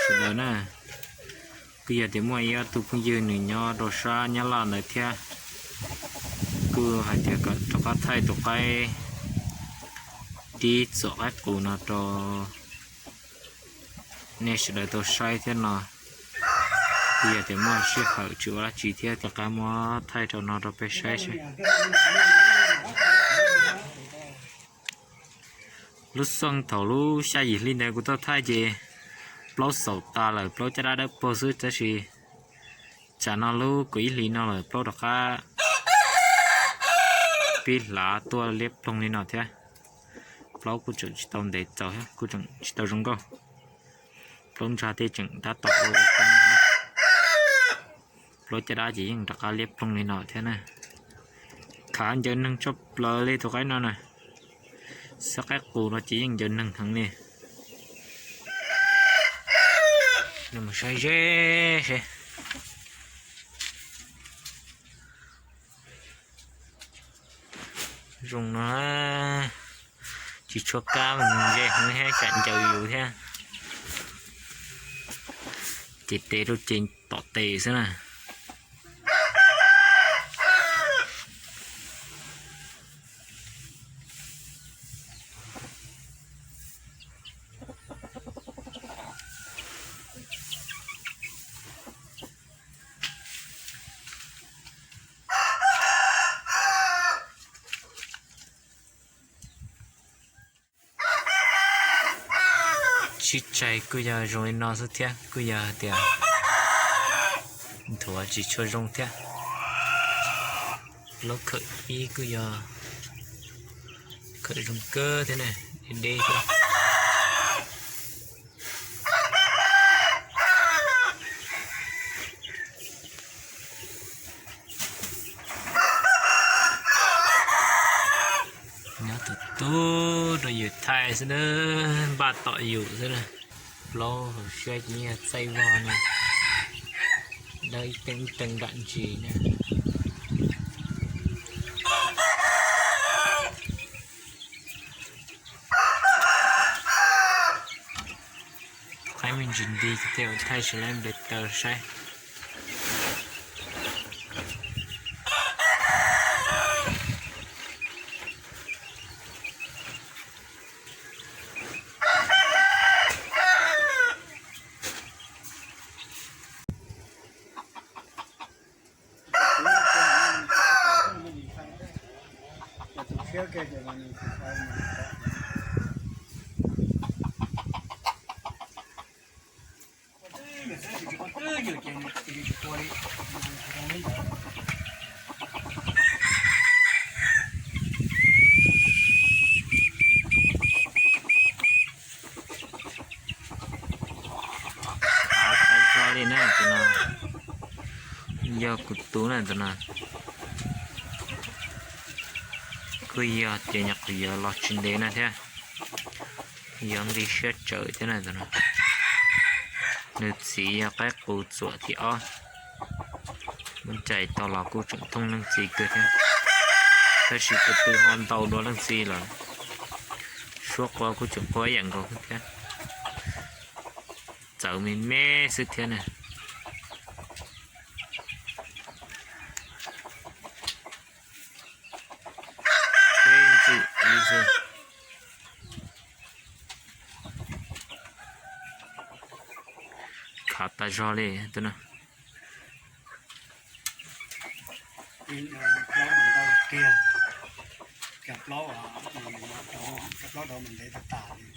Sawv daws na, kuj yog tias muaj ib ob tug phooj ywg nws nyob rau sab Nyab Laj ntawd thiab, kuj hais tias kom rov qab thaij tus qaib dib txuam qaib qus no rau nej sawv daws tau saib thiab no. Kuj yog tias muaj sij hawm tsis ua dab tsi thiab, rov qab muab thaij rau no rau peb saib saib. Lub xyoo thaum lub xya yim hli ntawd kuv tau thaij ces plaub xaum tas lawm, plaub caj dab dawb paug xwb, tab sis tsam no lub kaum ib hlis no lawm plaub rov qab pib hlav tuaj liab ploog li no thiab. Plaub kuj tseem tsis tau ntev txaus thiab, kuj tseem tsis tau zoo nkauj. Plaub ntsha tej tseem tab tom ua, plaub caj dab ces yeej rov qab liab ploog li no thiab na. Khav ncaws neeg tshaj plaws li tus qaib no na. Xyov qaib qus no ces yeej ncaws neeg heev li. Nws mus saib ze seb. Zoo no, tsis tshua kab, nce heev thiab, tsam ncaws yus thiab. Ces tes rau ces tom tes xwb na. Sib tsaig kuj yog zoo li no xwb thiab, kuj yog tias nthuav tsis tshua zoo thiab. Lub khawm ib kuj yog khawm zoo kawg thiab ne, deb deb thiab. Nyob tus tub rau yus thaij xwb na, npaj tom yus xwb na. Plaub hauv siab ces yog txaij vog na, dawb ib teeg ib teeg nram ntsis na. Qaib me ntsis nti thiaj thaij sawv daws npes taws saib. Av tas zog li na tus no, yog kuv tus na tus no. Kuj yog tias nyuam qhuav yuav los tsis ntev na thiab, yog nqi siab tsawv thiab na tus no. Nws txiv yog qaib qus txuam thib ob, muab cais tau los kuj tseem thooj leej txiv kawg thiab, tab sis tus twg ho ntau dua leej txiv lawm. Suab qua kuj tseem qua ib yam nkaus thiab, txawv me me xwb thiab na. Khav tas zog li tus no. Plaub mas ntau tiag, cov plaub, cov plaub dov mas ntev tas tas li.